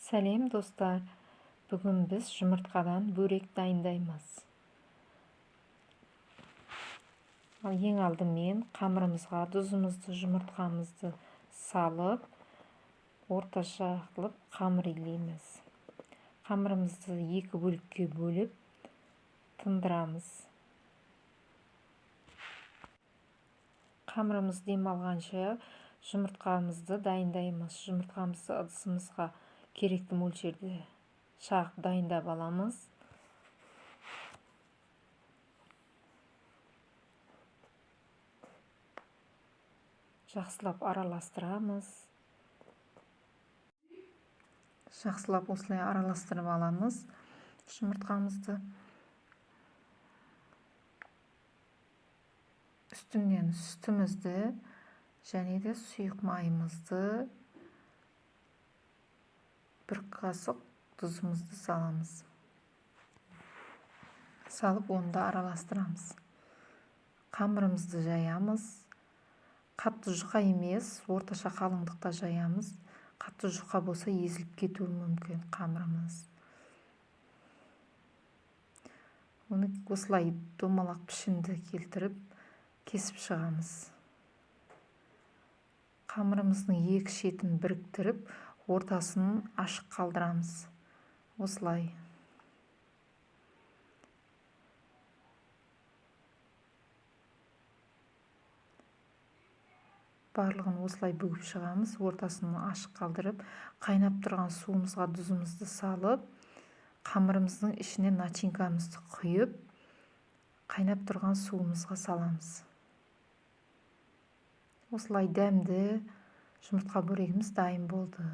Сәлем достар! Бүгін біз жұмыртқадан бөрек дайындаймыз. Ал ең алдымен қамырымызға тұзымызды, жұмыртқамызды салып, орташа қылып қамыр илейміз. Қамырымызды екі бөлікке бөліп тындырамыз. Қамырымыз демалғанша жұмыртқамызды дайындаймыз. Жұмыртқамызды ыдысымызға керекті мөлшерде шағып дайындап аламыз. Жақсылап араластырамыз. Жақсылап осылай араластырып аламыз жұмыртқамызды. Үстінен сүтімізді және де сұйық майымызды, бір қасық тұзымызды саламыз. Салып оны да араластырамыз. Қамырымызды жаямыз. Қатты жұқа емес, орташа қалыңдықта жаямыз. Қатты жұқа болса езіліп кетуі мүмкін қамырымыз. Оны осылай домалақ пішінді келтіріп кесіп шығамыз. Қамырымыздың екі шетін біріктіріп, ортасын ашық қалдырамыз. Осылай. Барлығын осылай бүгіп шығамыз, ортасын ашық қалдырып, қайнап тұрған суымызға тұзымызды салып, қамырымыздың ішіне начинкамызды құйып, қайнап тұрған суымызға саламыз. Осылай дәмді жұмыртқа бөрегіміз дайын болды.